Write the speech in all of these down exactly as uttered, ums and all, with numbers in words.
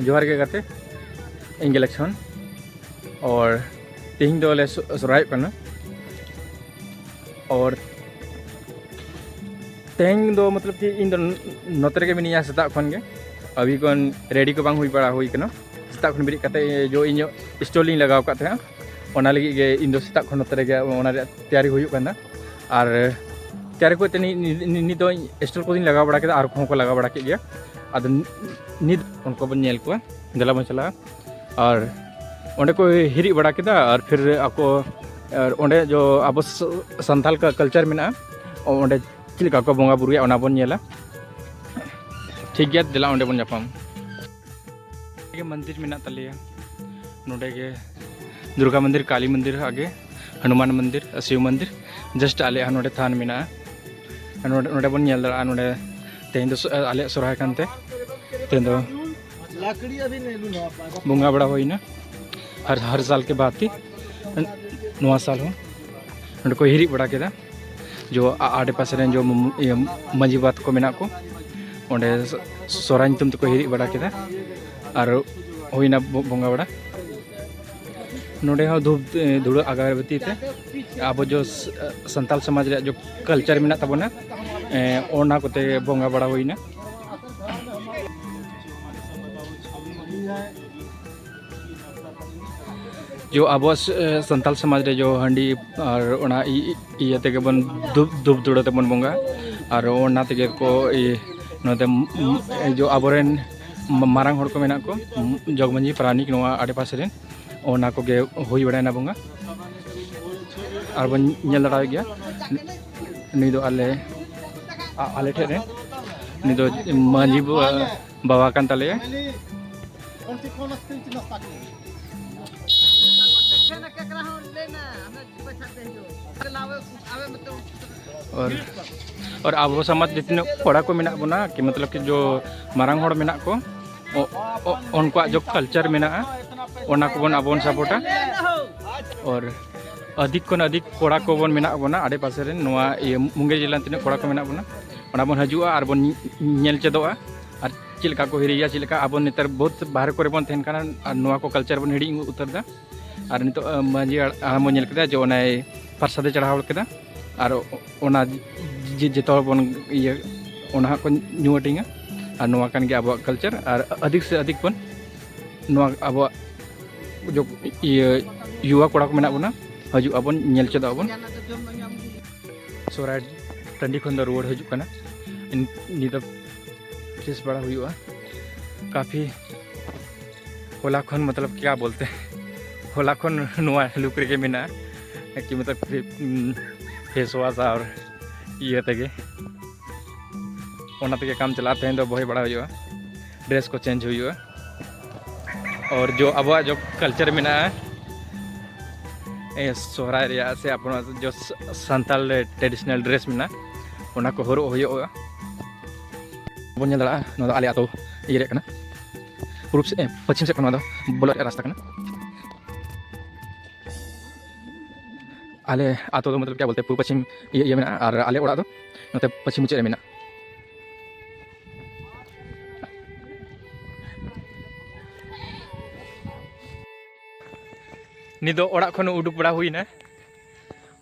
ᱡᱚᱦᱟᱨ ᱜᱮ ᱜᱟᱛᱮ, ᱤᱧ ᱜᱮ ᱞᱚᱠᱠᱷᱚᱱ᱾ ᱟᱨ ᱛᱮᱦᱮᱧ ᱫᱚ ᱞᱮ ᱥᱚ-, ᱥᱚᱦᱨᱟᱭᱚᱜ ᱠᱟᱱᱟ᱾ ᱟᱨ ᱛᱮᱦᱮᱧ ᱫᱚ ᱢᱚᱛᱞᱚᱵ ᱠᱤ ᱤᱧ ᱫᱚ ᱱᱚᱛᱮ ᱨᱮᱜᱮ ᱢᱤᱱᱟᱹᱧᱟ ᱥᱮᱛᱟᱜ ᱠᱷᱚᱱ ᱜᱮ᱾ ᱟᱹᱵᱤ ᱠᱷᱚᱱ ᱨᱮᱰᱤ ᱠᱚ ᱵᱟᱝ ᱦᱩᱭ ᱵᱟᱲᱟ ᱦᱩᱭ ᱠᱟᱱᱟ᱾ ᱥᱮᱛᱟᱜ ᱠᱷᱚᱱ ᱵᱮᱨᱮᱫ ᱠᱟᱛᱮ ᱡᱚ ᱤᱧ ᱥᱴᱚᱞ ᱤᱧ ᱞᱟᱜᱟᱣ ᱟᱠᱟᱫ ᱛᱟᱦᱮᱸᱜᱼᱟ, ᱚᱱᱟ ᱞᱟᱹᱜᱤᱫ ᱜᱮ ᱤᱧ ᱫᱚ ᱥᱮᱛᱟᱜ ᱠᱷᱚᱱ ᱱᱚᱛᱮ ᱨᱮᱜᱮ ᱚᱱᱟ ᱨᱮᱭᱟᱜ ᱛᱮᱭᱟᱨᱤ ᱦᱩᱭᱩᱜ ᱠᱟᱱᱟ᱾ ᱟᱨ ᱛᱮᱭᱟᱨᱤ ᱠᱚ ᱛᱮ ᱱᱤ-, ᱱᱤ-, ᱱᱤ-, ᱱᱤᱛ ᱫᱚ ᱥᱴᱚᱞ ᱠᱚᱫᱚᱧ ᱞᱟᱜᱟᱣ ᱵᱟᱲᱟ ᱠᱮᱫᱟ, ᱟᱨ ᱠᱚᱦᱚᱸ ᱠᱚ ᱞᱟᱜᱟᱣ ᱵᱟᱲᱟ ᱠᱮᱫ ᱜᱮᱭᱟ᱾ ᱟᱫᱚ ᱱᱤᱛ ᱩᱱᱠᱩ ᱵᱚᱱ ᱧᱮᱞ ᱠᱚᱣᱟ, ᱫᱮᱞᱟ ᱵᱚᱱ ᱪᱟᱞᱟᱜᱼᱟ᱾ ᱟᱨ ᱚᱸᱰᱮ ᱠᱚ ᱦᱤᱨᱤᱡ ᱵᱟᱲᱟ ᱠᱮᱫᱟ, ᱟᱨ ᱯᱷᱤᱨ ᱟᱠᱚ, ᱟᱨ ᱚᱸᱰᱮ ᱡᱚ ᱟᱵᱚ ᱥ-, ᱥᱟᱱᱛᱟᱞ ᱠᱟ-, ᱠᱟᱞᱪᱟᱨ ᱢᱮᱱᱟᱜᱼᱟ, ᱚᱸᱰᱮ ᱪᱮᱫ ᱞᱮᱠᱟ ᱠᱚ ᱵᱚᱸᱜᱟ ᱵᱩᱨᱩᱭᱟ ᱚᱱᱟ ᱵᱚᱱ ᱧᱮᱞᱟ᱾ ᱴᱷᱤᱠ ᱜᱮᱭᱟ, ᱫᱮᱞᱟ ᱚᱸᱰᱮ ᱵᱚᱱ ᱧᱟᱯᱟᱢ᱾ ᱱᱚᱰᱮ ᱜᱮ ᱢᱚᱱᱫᱤᱨ ᱢᱮᱱᱟᱜ ᱛᱟᱞᱮᱭᱟ, ᱱᱚᱰᱮ ᱜᱮ ᱫᱩᱨᱜᱟ ᱢᱚᱱᱫᱤᱨ, ᱠᱟᱞᱤ ᱢᱚᱱᱫᱤᱨ, ᱟᱜᱮ ᱦᱚᱱᱩᱢᱟᱱ ᱢᱚᱱᱫᱤᱨ, ᱥᱤᱵ ᱢᱚᱱᱫᱤᱨ, just ᱟᱞᱮᱭᱟᱜ ᱱᱚᱰᱮ ᱛᱷᱟᱱ ᱢᱮᱱᱟᱜᱼᱟ᱾ ᱱᱚᱰᱮ, ᱱᱚᱰᱮ ᱵᱚᱱ ᱧᱮᱞ ᱫᱟᱲᱮᱭᱟᱜᱼᱟ᱾ ᱱᱚᱰᱮ ᱛᱮᱦᱮᱧ ᱫᱚ ᱥᱚ-, ᱟᱞᱮᱭᱟᱜ ᱥᱚᱨᱦᱟᱭ ᱠᱟᱱᱛᱮ ᱛᱮᱦᱮᱧ ᱫᱚ ᱵᱚᱸᱜᱟ ᱵᱟᱲᱟ ᱦᱩᱭᱱᱟ᱾ ᱦᱟᱨ, ᱦᱟᱨ ᱥᱟᱞ ᱠᱮ ᱵᱟᱫ ᱦᱤ ᱱᱚᱣᱟ ᱥᱟᱞ ᱦᱚᱸ ᱱᱚᱰᱮ ᱠᱚ ᱦᱤᱨᱤᱡ ᱵᱟᱲᱟ ᱠᱮᱫᱟ᱾ ᱡᱚ ᱟ-, ᱟᱰᱮ ᱯᱟᱥᱮ ᱨᱮᱱ ᱡᱚ ᱢ-, ᱤᱭᱟᱹ ᱢᱟᱹᱡᱷᱤ ᱵᱟᱵᱟ ᱛᱟᱠᱚ ᱢᱮᱱᱟᱜ ᱠᱚ, ᱚᱸᱰᱮ ᱥᱚ-, ᱥᱚᱦᱨᱟᱭ ᱧᱩᱛᱩᱢ ᱛᱮᱠᱚ ᱦᱤᱨᱤᱡ ᱵᱟᱲᱟ ᱠᱮᱫᱟ ᱟᱨ ᱦᱩᱭᱱᱟ ᱵᱚ-, ᱵᱚᱸᱜᱟ ᱵᱟᱲᱟ᱾ ᱱᱚᱰᱮ ᱦᱚᱸ ᱫᱷᱩᱯ, ᱮ, ᱫᱷᱩᱲᱟᱹ ᱟᱜᱟᱨᱵᱟᱹᱛᱤ ᱛᱮ ᱟᱵᱚ ᱡᱚ ᱥ-, ᱥᱟᱱᱛᱟᱞ ᱥᱚᱢᱟᱡᱽ ᱨᱮᱭᱟᱜ ᱡᱚ ᱠᱟᱞᱪᱟᱨ ᱢᱮᱱᱟᱜ ᱛᱟᱵᱚᱱᱟ, ᱮ, ᱚᱱᱟ ᱠᱚᱛᱮ ᱵᱚᱸᱜᱟ ᱵᱟᱲᱟ ᱦᱩᱭᱱᱟ᱾ ᱡᱚ ᱟᱵᱚ ᱥ-, ᱥᱟᱱᱛᱟᱞ ᱥᱚᱢᱟᱡᱽ ᱨᱮ ᱡᱚ ᱦᱟᱺᱰᱤ ᱟᱨ ᱚᱱᱟ ᱤ-, ᱤ-, ᱤᱭᱟᱹ ᱛᱮᱜᱮ ᱵᱚᱱ ᱫᱷᱩᱯ, ᱫᱷᱩᱯ ᱫᱷᱩᱲᱟᱹ ᱛᱮᱵᱚᱱ ᱵᱚᱸᱜᱟ᱾ ᱟᱨ ᱚᱱᱟ ᱛᱮᱜᱮ ᱠᱚ ᱤ-, ᱱᱚᱛᱮ ᱢ-, ᱢ-, ᱡᱚ ᱟᱵᱚᱨᱮᱱ ᱢ-, ᱢᱟᱨᱟᱝ ᱦᱚᱲ ᱠᱚ ᱢᱮᱱᱟᱜ ᱠᱚ, ᱢ-, ᱡᱚᱜᱽ ᱢᱟᱺᱡᱷᱤ ᱯᱟᱨᱟᱱᱤᱠ ᱱᱚᱣᱟ ᱟᱰᱮᱯᱟᱥᱮ ᱨᱮᱱ, ᱚᱱᱟ ᱠᱚᱜᱮ ᱦᱩᱭ ᱵᱟᱲᱟᱭᱮᱱᱟ ᱵᱚᱸᱜᱟ᱾ ᱟᱨ ᱵᱚᱱ ᱧᱮᱞ ᱫᱟᱲᱮᱭᱟᱜ ᱜᱮᱭᱟ, ᱱᱩᱭ ᱫᱚ ᱟᱞᱮ, ᱟ-, ᱟᱞᱮ ᱴᱷᱮᱱ ᱨᱮ, ᱱᱩᱭ ᱫᱚ ᱢᱟᱺᱡᱷᱤ ᱵᱟ-, ᱵᱟᱵᱟ ᱠᱟᱱ ᱛᱟᱞᱮᱭᱟ᱾ और, और ᱟᱵᱚ ᱥᱚᱢᱟᱡᱽ ᱡᱤᱛᱱᱟᱹ ᱠᱚᱲᱟ ᱠᱚ ᱢᱮᱱᱟᱜ ᱵᱚᱱᱟ, ᱠᱤ ᱢᱚᱛᱞᱚᱵ ᱠᱤ ᱡᱚ ᱢᱟᱨᱟᱝ ᱦᱚᱲ ᱢᱮᱱᱟᱜ ᱠᱚ, ᱚ-, ᱚ-, ᱩᱱᱠᱩᱣᱟᱜ ᱡᱚ ᱠᱟᱞᱪᱟᱨ ᱢᱮᱱᱟᱜᱼᱟ, ᱚᱱᱟ ᱠᱚᱵᱚᱱ ᱟᱵᱚ ᱵᱚᱱ ᱥᱟᱯᱳᱨᱴᱟ᱾ और ᱟᱹᱫᱷᱤᱠ ᱠᱷᱚᱱ ᱟᱹᱫᱷᱤᱠ ᱠᱚᱲᱟ ᱠᱚᱵᱚᱱ ᱢᱮᱱᱟᱜ ᱵᱚᱱᱟ ᱟᱰᱮ ᱯᱟᱥᱮ ᱨᱮᱱ, ᱱᱚᱣᱟ ᱤᱭᱟᱹ ᱢᱩᱝᱜᱮᱨ ᱡᱮᱞᱟ ᱨᱮᱱ ᱛᱤᱱᱟᱹᱜ ᱠᱚᱲᱟ ᱠᱚ ᱢᱮᱱᱟᱜ ᱵᱚᱱᱟ, ᱚᱱᱟ ᱵᱚᱱ ᱦᱤᱡᱩᱜᱼᱟ ᱟᱨ ᱵᱚᱱ ᱧᱮᱞ ᱪᱮᱫᱚᱜᱼᱟ᱾ ᱟᱨ ᱪᱮᱫ ᱞᱮᱠᱟ ᱠᱚ ᱦᱤᱨᱤᱭᱟ, ᱪᱮᱫ ᱞᱮᱠᱟ ᱟᱵᱚ ᱱᱮᱛᱟᱨ ᱵᱚᱦᱩᱛ ᱵᱟᱦᱨᱮ ᱠᱚᱨᱮ ᱵᱚᱱ ᱛᱟᱦᱮᱱ ᱠᱟᱱᱟ, ᱟᱨ ᱱᱚᱣᱟ ᱠᱚ culture ᱵᱚᱱ ᱦᱤᱲᱤᱧ ᱩᱛᱟᱹᱨ ᱮᱫᱟ᱾ ᱟᱨ ᱱᱤᱛᱚᱜ, ᱟᱸ, ᱢᱟᱹᱡᱷᱤ ᱦᱟᱲᱟᱢ ᱵᱚᱱ ᱧᱮᱞ ᱠᱮᱫᱟ ᱡᱮ ᱚᱱᱮ ᱯᱨᱚᱥᱟᱫᱮ ᱪᱟᱲᱦᱟᱣ ᱠᱮᱫᱟ, ᱟᱨ ᱚᱱᱟ ᱡᱮ ᱡᱚᱛᱚ ᱦᱚᱲ ᱵᱚᱱ ᱤᱭᱟᱹ, ᱚᱱᱟ ᱦᱟᱸᱜ ᱠᱚ ᱧᱩ ᱦᱟᱹᱴᱤᱧᱟ᱾ ᱟᱨ ᱱᱚᱣᱟ ᱠᱟᱱ ᱜᱮᱭᱟ ᱟᱵᱚᱣᱟᱜ culture, ᱟᱨ ᱟᱹᱫᱷᱤᱠ ᱥᱮ ᱟᱹᱫᱷᱤᱠ ᱵᱚᱱ ᱱᱚᱣᱟ ᱟᱵᱚᱣᱟᱜ ᱡᱚ-, ᱤᱭᱟᱹ, ᱭᱩᱣᱟ ᱠᱚᱲᱟ ᱠᱚ ᱢᱮᱱᱟᱜ ᱵᱚᱱᱟ, ᱦᱤᱡᱩᱜ ᱟᱵᱚᱱ, ᱧᱮᱞ ᱪᱮᱫᱚᱜ ᱟᱵᱚᱱ᱾ ᱥᱚᱦᱨᱟᱭ ᱴᱟᱺᱰᱤ ᱠᱷᱚᱱ ᱫᱚ ᱨᱩᱣᱟᱹᱲ ᱦᱤᱡᱩᱜ ᱠᱟᱱᱟ᱾ ᱱᱤᱛ ᱫᱚ fresh ᱵᱟᱲᱟ ᱦᱩᱭᱩᱜᱼᱟ᱾ ᱠᱟᱯᱷᱤ ᱦᱚᱞᱟ ᱠᱷᱚᱱ, ᱢᱚᱛᱞᱚᱵ, ᱠᱭᱟ ᱵᱚᱞᱛᱮ, ᱦᱚᱞᱟ ᱠᱷᱚᱱ ᱱᱚᱣᱟ look ᱨᱮᱜᱮ ᱢᱮᱱᱟᱜᱼᱟ, ᱠᱤ ᱢᱚᱛᱞᱚᱵ, face wash ᱟᱨ ᱤᱭᱟᱹ ᱛᱮᱜᱮ, ᱚᱱᱟ ᱛᱮᱜᱮ ᱠᱟᱢ ᱪᱟᱞᱟᱜᱼᱟ᱾ ᱛᱮᱦᱮᱧ ᱫᱚ ᱵᱚᱦᱮ ᱵᱟᱲᱟ ᱦᱩᱭᱩᱜᱼᱟ, dress ᱠᱚ change ᱦᱩᱭᱩᱜᱼᱟ᱾ ᱟᱨ ᱡᱚ ᱟᱵᱚᱣᱟᱜ ᱡᱚ culture ᱢᱮᱱᱟᱜᱼᱟ, ᱮ, ᱥᱚᱦᱨᱟᱭ ᱨᱮᱭᱟᱜ ᱥᱮ ᱟᱵᱚᱱᱟᱜ ᱡᱚ ᱥ-, ᱥᱟᱱᱛᱟᱲ traditional dress ᱢᱮᱱᱟᱜᱼᱟ, ᱚᱱᱟ ᱠᱚ ᱦᱚᱨᱚᱜ ᱦᱩᱭᱩᱜᱼᱟ᱾ ᱵᱚᱱ ᱧᱮᱞ ᱫᱟᱲᱮᱭᱟᱜᱼᱟ, ᱱᱚᱣᱟ ᱫᱚ ᱟᱞᱮ ᱟᱹᱛᱩ ᱤᱭᱟᱹ ᱨᱮᱭᱟᱜ ᱠᱟᱱᱟ, ᱯᱩᱨᱩᱵ ᱥᱮᱫ, ᱮ, ᱯᱚᱪᱷᱤᱢ ᱥᱮᱫ ᱠᱷᱚᱱ ᱱᱚᱣᱟ ᱫᱚ ᱵᱚᱞᱚᱜ ᱨᱮᱭᱟᱜ ᱨᱟᱥᱛᱟ ᱠᱟᱱᱟ᱾ ᱟᱞᱮ ᱟᱹᱛᱩ ᱫᱚ ᱢᱚᱛᱞᱚᱵ ᱠᱭᱟ ᱵᱚᱞᱛᱮ ᱯᱩᱨᱩᱵ ᱯᱚᱪᱷᱤᱢ ᱤᱭᱟᱹ, ᱤᱭᱟᱹ ᱢᱮᱱᱟᱜᱼᱟ, ᱟᱨ ᱟᱞᱮ ᱚᱲᱟᱜ ᱫᱚ ᱱᱚᱛᱮ ᱯᱚᱪᱷᱤᱢ ᱢᱩᱪᱟᱹᱫ ᱨᱮ ᱢᱮᱱᱟᱜᱼᱟ᱾ ᱱᱤᱛ ᱫᱚ ᱚᱲᱟᱜ ᱠᱷᱚᱱ ᱩᱰᱩᱠ ᱵᱟᱲᱟ ᱦᱩᱭᱱᱟ,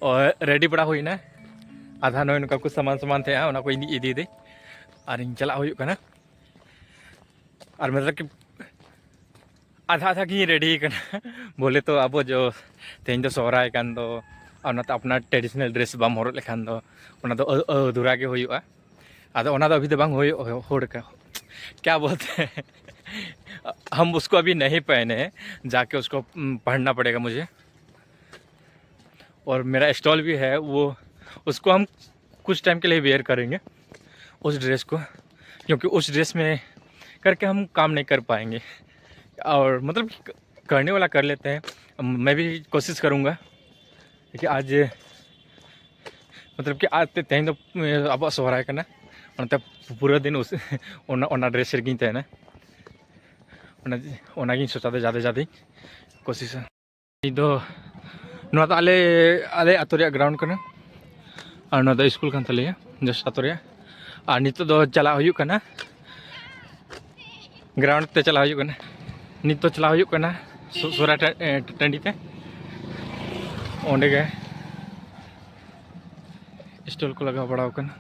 ᱚ, ready ᱵᱟᱲᱟ ᱦᱩᱭᱱᱟ᱾ ᱟᱫᱷᱟ ᱱᱚᱜᱼᱚᱭ ᱱᱚᱝᱠᱟ ᱠᱚ ᱥᱟᱢᱟᱱ ᱥᱟᱢᱟᱱ ᱛᱟᱦᱮᱸᱜᱼᱟ, ᱚᱱᱟ ᱠᱚ ᱤᱫᱤ ᱤᱫᱤᱭᱮᱫᱟᱹᱧ ᱟᱨᱤᱧ ᱪᱟᱞᱟᱜ ᱦᱩᱭᱩᱜ ᱠᱟᱱᱟ᱾ ᱟᱨ ᱢᱚᱛᱞᱚᱵ ᱠᱤ ᱟᱫᱷᱟ ᱟᱫᱷᱟ ᱜᱤᱧ ready ᱠᱟᱱᱟ᱾ ᱵᱚᱞᱮ ᱛᱚ ᱟᱵᱚ ᱡᱚ ᱛᱮᱦᱮᱧ ᱫᱚ ᱥᱚᱦᱨᱟᱭ ᱠᱟᱱ ᱫᱚ, ᱟᱨ ᱚᱱᱟᱛᱮ ᱟᱯᱱᱟᱨ traditional dress ᱵᱟᱢ ᱦᱚᱨᱚᱜ ᱞᱮᱠᱷᱟᱱ ᱫᱚ ᱚᱱᱟ ᱫᱚ ᱟᱹ-, ᱟᱹᱫᱷᱩᱨᱟ ᱜᱮ ᱦᱩᱭᱩᱜᱼᱟ᱾ ᱟᱫᱚ ᱚᱱᱟ ᱫᱚ ᱟᱵᱷᱤ ᱫᱚ ᱵᱟᱝ ᱦᱩᱭᱩᱜ, ᱦᱩᱭ ᱠᱟ-, ᱠᱭᱟ ᱵᱚᱞᱛᱮ ᱦᱟᱢ ᱩᱥᱠᱳ ᱟᱵᱷᱤ ᱱᱟᱦᱤ ᱯᱮᱦᱱᱮ, ᱡᱟᱠᱮ ᱩᱥᱠᱳ, ᱩᱢ, ᱯᱮᱦᱱᱱᱟ ᱯᱟᱲᱮᱜᱟ ᱢᱩᱡᱷᱮ᱾ और मेरा स्टॉल भी है, वो, उसको हम कुछ टाइम के लिए वियर करेंगे, उस ड्रेस को, क्योंकि उस ड्रेस में करके हम काम नहीं कर पाएंगे। और मतलब क-, करने वाला कर लेते हैं, मैं भी कोशिश करूँगा कि आज, मतलब कि आज ᱛᱮᱦᱮᱧ ᱫᱚ ᱟᱵᱚᱣᱟᱜ ᱥᱚᱦᱨᱟᱭ ᱠᱟᱱᱟ, ᱚᱱᱟᱛᱮ ᱯᱩᱨᱟᱹ ᱫᱤᱱ ᱩᱥ-, ᱚᱱᱟ, ᱚᱱᱟ ᱰᱨᱮᱥ ᱨᱮᱜᱮᱧ ᱛᱟᱦᱮᱱᱟ᱾ ᱚᱱᱟ, ᱚᱱᱟᱜᱤᱧ ᱥᱚᱪᱟ ᱫᱟ, ᱡᱟᱫᱟ ᱡᱟᱫᱤᱧ ᱠᱳᱥᱤᱥᱟ᱾ ᱱᱤᱛ ᱫᱚ ᱱᱚᱣᱟ ᱫᱚ ᱟᱞᱮ, ᱟᱞᱮ ᱟᱹᱛᱩ ᱨᱮᱭᱟᱜ ᱜᱨᱟᱣᱩᱱᱰ ᱠᱟᱱᱟ, ᱟᱨ ᱱᱚᱣᱟ ᱫᱚ ᱥᱠᱩᱞ ᱠᱟᱱ ᱛᱟᱞᱮᱭᱟ, ᱡᱟᱥᱴ ᱟᱹᱛᱩ ᱨᱮᱭᱟᱜ᱾ ᱟᱨ ᱱᱤᱛᱚᱜ ᱫᱚ ᱪᱟᱞᱟᱜ ᱦᱩᱭᱩᱜ ᱠᱟᱱᱟ ᱜᱨᱟᱣᱩᱱᱰ ᱛᱮ ᱪᱟᱞᱟᱣ ᱦᱩᱭᱩᱜ ᱠᱟᱱᱟ᱾ ᱱᱤᱛ ᱫᱚ ᱪᱟᱞᱟᱣ ᱦᱩᱭᱩᱜ ᱠᱟᱱᱟ ᱥᱩ-, ᱥᱚᱨᱟ ᱴᱟ-, ᱮ, ᱴᱟᱺᱰᱤ ᱛᱮ᱾ ᱚᱸᱰᱮ ᱜᱮ ᱥᱴᱚᱞ ᱠᱚ ᱞᱟᱜᱟᱣ ᱵᱟᱲᱟᱣ ᱠᱟᱱᱟ᱾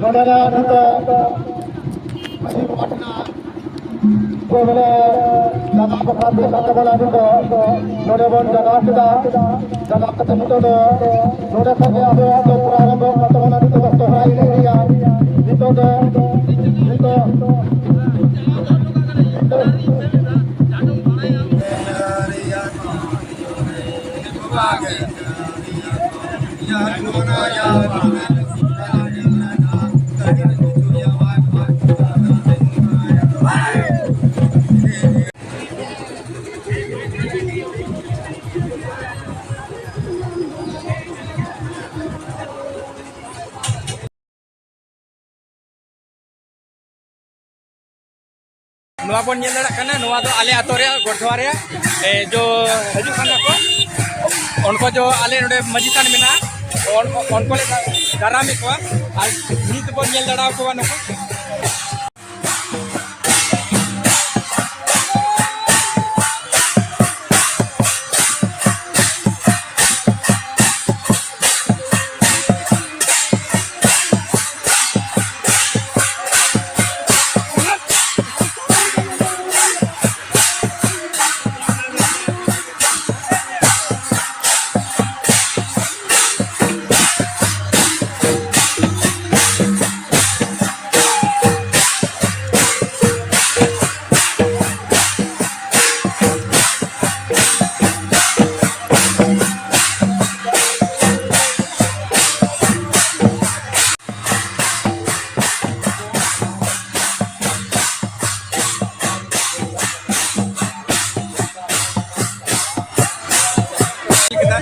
ᱱᱚᱰᱮᱱᱟᱜ ᱱᱤᱛᱚᱜ ᱢᱟᱹᱡᱷᱤ ᱵᱟᱵᱟ ᱴᱷᱮᱱ ᱡᱮ ᱵᱚᱞᱮ ᱡᱟᱭᱜᱟ ᱵᱟᱠᱷᱨᱟ ᱛᱮ ᱠᱟᱛᱮ ᱵᱚᱞᱮ ᱟᱵᱚ ᱫᱚ ᱱᱚᱰᱮ ᱵᱚᱱ ᱡᱟᱭᱜᱟ ᱠᱮᱫᱟ᱾ ᱡᱟᱭᱜᱟ ᱠᱟᱛᱮ ᱱᱤᱛᱚᱜ ᱫᱚ ᱱᱚᱰᱮ ᱠᱷᱚᱱ ᱜᱮ ᱟᱵᱚᱣᱟᱜ ᱫᱚ ᱯᱨᱟᱨᱚᱢᱵᱷ ᱠᱟᱱ ᱛᱟᱵᱚᱱᱟ ᱱᱤᱛᱚᱜ ᱫᱚ ᱥᱚᱦᱨᱟᱭ ᱮᱱᱮᱡ ᱨᱮᱭᱟᱜ᱾ ᱱᱤᱛᱚᱜ ᱫᱚ, ᱱᱤᱛᱚᱜ ᱱᱚᱣᱟ ᱵᱚᱱ ᱧᱮᱞ ᱫᱟᱲᱮᱭᱟᱜ ᱠᱟᱱᱟ, ᱱᱚᱣᱟ ᱫᱚ ᱟᱞᱮ ᱟᱛᱳ ᱨᱮᱭᱟᱜ ᱜᱚᱲᱫᱷᱚᱣᱟ ᱨᱮᱭᱟᱜ, ᱮ, ᱡᱚ ᱦᱤᱡᱩᱜ ᱠᱟᱱᱟ ᱠᱚ᱾ ᱩᱱᱠᱩ ᱡᱚ ᱟᱞᱮ ᱱᱚᱰᱮ ᱢᱟᱹᱡᱷᱤ ᱛᱷᱟᱱ ᱢᱮᱱᱟᱜᱼᱟ, ᱩᱱ-, ᱩᱱᱠᱩ ᱞᱮ ᱫᱟᱨᱟᱢᱮᱫ ᱠᱚᱣᱟ᱾ ᱟᱨ ᱱᱤᱛ ᱵᱚᱱ ᱧᱮᱞ ᱫᱟᱲᱮ ᱟᱠᱚᱣᱟ ᱱᱩᱠᱩ᱾ ᱠᱮᱫᱟ,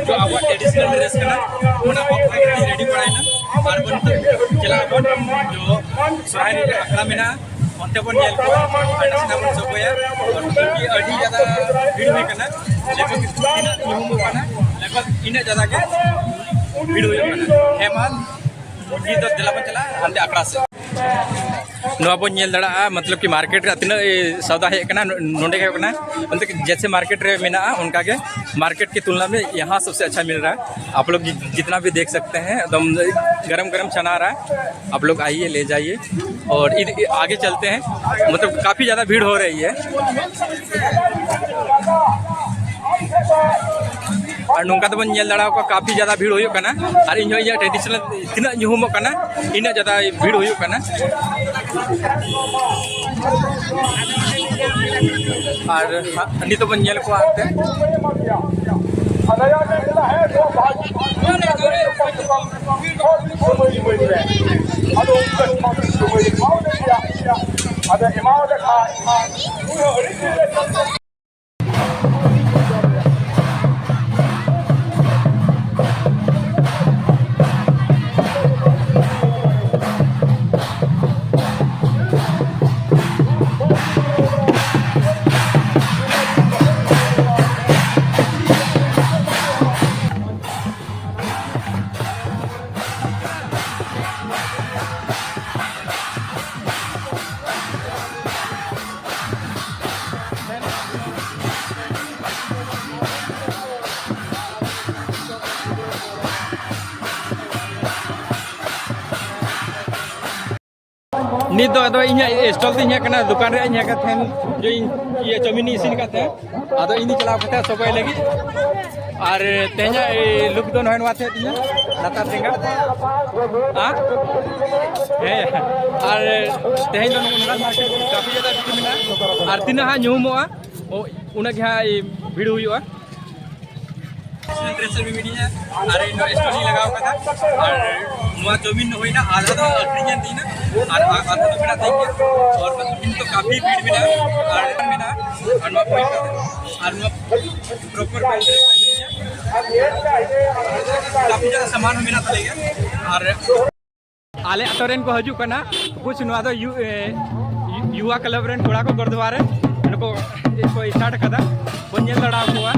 ᱡᱚ ᱟᱵᱚᱣᱟᱜ traditional dress ᱠᱟᱱᱟ, ᱚᱱᱟ ᱦᱚᱨᱚᱜ ᱠᱟᱛᱮ ᱨᱮᱰᱤ ᱵᱟᱲᱟᱭᱮᱱᱟ᱾ ᱟᱨ ᱵᱚᱱ ᱪᱟᱞᱟᱜ ᱟᱵᱚᱱ, ᱡᱚ ᱥᱚᱨᱦᱟᱭ ᱨᱮ ᱟᱠᱷᱲᱟ ᱢᱮᱱᱟᱜᱼᱟ, ᱚᱱᱛᱮ ᱵᱚᱱ ᱧᱮᱞ ᱠᱚᱣᱟ, ᱟᱨ ᱱᱟᱥᱮᱱᱟᱜ ᱵᱚᱱ ᱥᱚᱜᱚᱭᱟ᱾ ᱟᱨ ᱟᱹᱰᱤ ᱡᱟᱫᱟ ᱵᱷᱤᱲ ᱦᱩᱭ ᱠᱟᱱᱟ, ᱞᱟᱜᱽ ᱵᱷᱟᱜᱽ ᱛᱤᱱᱟᱹᱜ ᱧᱩᱦᱩᱢᱚᱜ ᱠᱟᱱᱟ, ᱞᱟᱜᱽ ᱵᱷᱟᱜᱽ ᱤᱱᱟᱹᱜ ᱡᱟᱫᱟ ᱜᱮ ᱵᱷᱤᱲ ᱦᱩᱭᱩᱜ ᱠᱟᱱᱟ᱾ ᱦᱮᱸ ᱢᱟ, ᱱᱤᱛ ᱫᱚ ᱫᱮᱞᱟ ᱵᱚᱱ ᱪᱟᱞᱟᱜᱼᱟ ᱦᱟᱱᱛᱮ ᱟᱠᱷᱲᱟ ᱥᱮᱫ᱾ ᱱᱚᱣᱟ ᱵᱚᱱ ᱧᱮᱞ ᱫᱟᱲᱮᱭᱟᱜᱼᱟ, ᱢᱚᱛᱞᱚᱵ ᱠᱤ ᱢᱟᱨᱠᱮᱴ ᱨᱮ ᱛᱤᱱᱟᱹᱜ, ᱮ, ᱥᱚᱣᱫᱟ ᱦᱮᱡ ᱠᱟᱱᱟ, ᱱᱚ-, ᱱᱚᱰᱮ ᱜᱮ ᱦᱩᱭᱩᱜ ᱠᱟᱱᱟ᱾ ᱢᱚᱛᱞᱚᱵ ᱠᱤ ᱡᱮᱭᱥᱮ ᱢᱟᱨᱠᱮᱴ ᱨᱮ ᱢᱮᱱᱟᱜᱼᱟ, ᱚᱱᱠᱟ ᱜᱮ ᱢᱟᱨᱠᱮᱴ ᱠᱤ ᱛᱩᱞᱱᱟ ᱢᱮ ᱭᱟᱦᱟᱸ ᱥᱚᱵᱥᱮ ᱟᱪᱪᱷᱟ ᱢᱤᱞ ᱨᱟᱦᱟ ᱦᱟᱭ᱾ ᱟᱯ ᱞᱳᱜ ᱡᱤ-, ᱡᱤᱛᱱᱟ ᱵᱷᱤ ᱫᱮᱠᱷ ᱥᱟᱠᱛᱮ ᱦᱮᱸ, ᱮᱠᱫᱚᱢ ᱜᱚᱨᱚᱢ ᱜᱚᱨᱚᱢ ᱪᱷᱟᱱᱟ ᱨᱟᱦᱟ ᱦᱟᱭ᱾ ᱟᱯ ᱞᱳᱜ ᱟᱭᱤᱭᱮ, ᱞᱮ ᱡᱟᱭᱤᱭᱮ᱾ ᱚᱨ ᱤᱫ-, ᱟᱜᱮ ᱪᱟᱞᱛᱮ ᱦᱮᱸ, ᱢᱚᱛᱞᱚᱵ ᱠᱟᱯᱷᱤ ᱡᱟᱫᱟ ᱵᱷᱤᱲ ᱦᱳ ᱨᱟᱦᱤ ᱦᱟᱭ᱾ ᱟᱨ ᱱᱚᱝᱠᱟ ᱛᱮᱵᱚᱱ ᱧᱮᱞ ᱫᱟᱲᱮᱭᱟᱠᱚᱣᱟ, ᱠᱟᱯᱷᱤ ᱡᱟᱫᱟ ᱵᱷᱤᱲ ᱦᱩᱭᱩᱜ ᱠᱟᱱᱟ᱾ ᱟᱨ ᱤᱧ ᱦᱚᱸ ᱤᱧᱟᱹᱜ ᱴᱨᱮᱰᱤᱥᱚᱱᱟᱞ ᱛᱤᱱᱟᱹᱜ ᱧᱩᱦᱩᱢᱚᱜ ᱠᱟᱱᱟ, ᱤᱱᱟᱹᱜ ᱡᱟᱫᱟ ᱵᱷᱤᱲ ᱦᱩᱭᱩᱜ ᱠᱟᱱᱟ᱾ ᱟᱨ ᱦᱟᱸᱜ ᱱᱤᱛᱚᱜ ᱵᱚᱱ ᱧᱮᱞ ᱠᱚᱣᱟ ᱦᱟᱱᱛᱮ᱾ ᱟᱫᱚ ᱮᱢᱟᱣᱟᱫᱮ ᱠᱷᱟᱡ ᱩᱱᱤ ᱦᱚᱸ ᱟᱹᱰᱤ ᱡᱳᱨ ᱮ ᱱᱤᱛ ᱫᱚ ᱟᱫᱚ ᱤᱧᱟᱹᱜ ᱥᱴᱚᱞ ᱛᱤᱧ ᱦᱮᱡ ᱠᱟᱱᱟ, ᱫᱚᱠᱟᱱ ᱨᱮᱭᱟᱜ ᱤᱧ ᱦᱮᱡ ᱠᱟᱱ ᱛᱟᱦᱮᱸᱱ, ᱡᱮ ᱤᱧ ᱤᱭᱟᱹ ᱪᱟᱣᱢᱤᱱ ᱤᱧ ᱤᱥᱤᱱ ᱠᱟᱫ ᱛᱟᱦᱮᱸᱫ, ᱟᱫᱚ ᱤᱧ ᱫᱚ ᱪᱟᱞᱟᱣ ᱠᱟᱛᱮ ᱥᱚᱜᱚᱭ ᱞᱟᱹᱜᱤᱫ᱾ ᱟᱨ ᱛᱮᱦᱮᱧᱟᱜ ᱞᱩᱠ ᱫᱚ ᱱᱚᱜᱼᱚᱭ ᱱᱚᱣᱟ ᱛᱟᱦᱮᱸ ᱛᱤᱧᱟᱹ, ᱞᱟᱛᱟᱨ ᱴᱮᱸᱜᱟ᱾ ᱦᱮᱸ, ᱦᱮᱸ᱾ ᱟᱨ ᱛᱮᱦᱮᱧ ᱫᱚ ᱱᱚᱝᱠᱟ ᱠᱟᱹᱯᱤ ᱡᱟᱫᱟ ᱵᱷᱤᱲ ᱢᱮᱱᱟᱜᱼᱟ, ᱟᱨ ᱛᱤᱱᱟᱹᱜ ᱦᱟᱸᱜ ᱧᱩᱦᱩᱢᱚᱜᱼᱟ, ᱩᱱᱟᱹᱜ ᱜᱮ ᱦᱟᱸᱜ ᱵᱷᱤᱲ ᱦᱩᱭᱩᱜᱼᱟ᱾ ᱰᱨᱮᱥ ᱨᱮ ᱢᱤᱱᱟᱹᱧᱟ ᱟᱨ ᱤᱧ ᱱᱚᱰᱮ ᱥᱴᱚᱞ ᱤᱧ ᱞᱟᱜᱟᱣ ᱠᱟᱫᱟ᱾ ᱟᱨ ᱱᱚᱣᱟ ᱪᱟᱣᱢᱤᱱ ᱫᱚ ᱦᱩᱭᱱᱟ, ᱟᱫᱷᱟ ᱫᱚ ᱟᱹᱠᱷᱨᱤᱧ ᱮᱱ ᱛᱤᱧᱟ ᱟᱨ ᱟᱫᱷᱟ ᱫᱚ ᱢᱮᱱᱟᱜ ᱛᱤᱧ ᱜᱮᱭᱟ᱾ ᱟᱨ ᱱᱤᱛ ᱫᱚ ᱠᱟᱯᱷᱤ ᱵᱷᱤᱲ ᱢᱮᱱᱟᱜᱼᱟ ᱟᱨ ᱢᱮᱱᱟᱜᱼᱟ᱾ ᱟᱨ ᱱᱚᱣᱟ ᱯᱚᱭᱥᱟ ᱟᱨ ᱱᱚᱣᱟ ᱯᱨᱚᱯᱚᱨ ᱠᱟᱯᱷᱤ ᱡᱟᱫᱟ ᱥᱟᱢᱟᱱ ᱦᱚᱸ ᱢᱮᱱᱟᱜ ᱛᱟᱞᱮ ᱜᱮᱭᱟ᱾ ᱟᱨ ᱟᱞᱮ ᱟᱛᱳ ᱨᱮᱱ ᱠᱚ ᱦᱤᱡᱩᱜ ᱠᱟᱱᱟ, ᱠᱩᱪ ᱱᱚᱣᱟ ᱫᱚ ᱭᱩ-, ᱮ, ᱭᱩᱣᱟ ᱠᱞᱟᱵᱽ ᱨᱮᱱ ᱠᱚᱲᱟ ᱠᱚ ᱜᱚᱨᱫᱣᱟ ᱨᱮ ᱚᱸᱰᱮ ᱠᱚ, ᱠᱚ ᱥᱴᱟᱨᱴ ᱟᱠᱟᱫᱟ, ᱵᱚᱱ ᱧᱮᱞ ᱫᱟᱲᱮ ᱟᱠᱚᱣᱟ᱾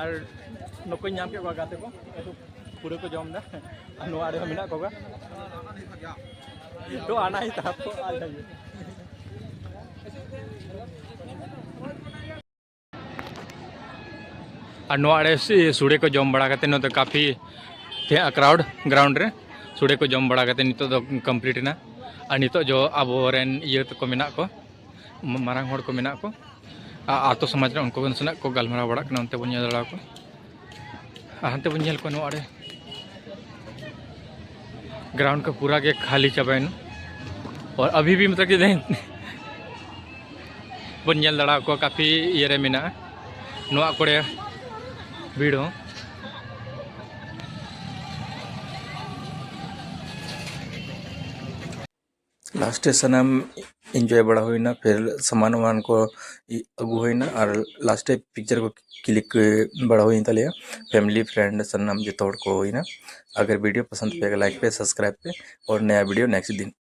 ᱟᱨ ᱱᱩᱠᱩᱧ ᱧᱟᱢ ᱠᱮᱫ ᱠᱚᱣᱟ ᱜᱟᱛᱮ ᱠᱚ, ᱯᱩᱨᱟᱹ ᱠᱚ ᱡᱚᱢ ᱮᱫᱟ᱾ ᱟᱨ ᱱᱚᱣᱟ ᱟᱲᱮ ᱦᱚᱸ ᱢᱮᱱᱟᱜ ᱠᱚᱣᱟ᱾ ᱛᱚ ᱟᱱᱟ ᱦᱤᱥᱟᱵ ᱠᱚ ᱟᱞ ᱞᱟᱹᱜᱤᱫ᱾ ᱟᱨ ᱱᱚᱣᱟ ᱟᱲᱮ ᱥᱤ-, ᱥᱩᱲᱮ ᱠᱚ ᱡᱚᱢ ᱵᱟᱲᱟ ᱠᱟᱛᱮ ᱱᱚᱛᱮ ᱠᱟᱯᱷᱤ ᱛᱟᱦᱮᱸᱜᱼᱟ ᱠᱨᱟᱣᱩᱰ ᱜᱨᱟᱣᱩᱱᱰ ᱨᱮ᱾ ᱥᱩᱲᱮ ᱠᱚ ᱡᱚᱢ ᱵᱟᱲᱟ ᱠᱟᱛᱮ ᱱᱤᱛᱚᱜ ᱫᱚ ᱠᱚᱢᱯᱞᱤᱴ ᱮᱱᱟ᱾ ᱟᱨ ᱱᱤᱛᱚᱜ ᱡᱚ ᱟᱵᱚᱨᱮᱱ ᱤᱭᱟᱹ ᱛᱟᱠᱚ ᱢᱮᱱᱟᱜ ᱠᱚ, ᱢ-, ᱢᱟᱨᱟᱝ ᱦᱚᱲ ᱠᱚ ᱢᱮᱱᱟᱜ ᱠᱚ, ᱟ-, ᱟᱛᱳ ᱥᱚᱢᱟᱡᱽ ᱨᱮ ᱩᱱᱠᱩ ᱠᱚ ᱱᱟᱥᱮᱱᱟᱜ ᱠᱚ ᱜᱟᱞᱢᱟᱨᱟᱣ ᱵᱟᱲᱟᱜ ᱠᱟᱱᱟ, ᱚᱱᱛᱮ ᱵᱚᱱ ᱧᱮᱞ ᱫᱟᱲᱮ ᱟᱠᱚ᱾ ᱟᱨ ᱦᱟᱱᱛᱮ ᱵᱚᱱ ᱧᱮᱞ ᱠᱚᱣᱟ ᱱᱚᱣᱟ ᱟᱲᱮ᱾ ᱜᱨᱟᱣᱩᱱᱰ ᱠᱚ ᱯᱩᱨᱟ ᱜᱮ ᱠᱷᱟᱹᱞᱤ ᱪᱟᱵᱟᱭᱮᱱᱟ᱾ ᱟᱨ ᱟᱵᱷᱤ ᱵᱷᱤ ᱢᱚᱛᱞᱚᱵ ᱠᱤ ᱫᱮᱠᱷ ᱵᱚᱱ ᱧᱮᱞ ᱫᱟᱲᱮ ᱟᱠᱚᱣᱟ, ᱠᱟᱯᱷᱤ ᱤᱭᱟᱹ ᱨᱮ ᱢᱮᱱᱟᱜᱼᱟ ᱱᱚᱣᱟ ᱠᱚᱨᱮ ᱵᱷᱤᱲ ᱦᱚᱸ᱾ ᱞᱟᱥᱴ ᱨᱮ ᱥᱟᱱᱟᱢ ᱤᱱᱡᱚᱭ ᱵᱟᱲᱟ ᱦᱩᱭᱱᱟ, ᱯᱷᱤᱨ ᱥᱟᱢᱟᱱ ᱣᱟᱢᱟᱱ ᱠᱚ ᱤ-, ᱟᱹᱜᱩ ᱦᱩᱭᱱᱟ ᱟᱨ ᱞᱟᱥᱴ ᱨᱮ ᱯᱤᱠᱪᱟᱨ ᱠᱚ ᱠᱞᱤᱠ ᱵᱟᱲᱟ ᱦᱩᱭᱮᱱ ᱛᱟᱞᱮᱭᱟ᱾ ᱯᱷᱮᱢᱤᱞᱤ, ᱯᱷᱨᱮᱱᱰ ᱥᱟᱱᱟᱢ ᱡᱚᱛᱚ ᱦᱚᱲ ᱠᱚ ᱦᱩᱭᱱᱟ᱾ ᱟᱜᱟᱨ ᱵᱷᱤᱰᱤᱭᱳ ᱯᱚᱥᱚᱸᱫ ᱯᱮ, ᱞᱟᱭᱤᱠ ᱯᱮ, ᱥᱟᱵᱥᱠᱨᱟᱭᱤᱵ ᱯᱮ ᱟᱨ ᱱᱟᱭᱟ ᱵᱷᱤᱰᱤᱭᱳ ᱱᱮᱠᱥᱴ ᱫᱤᱱ᱾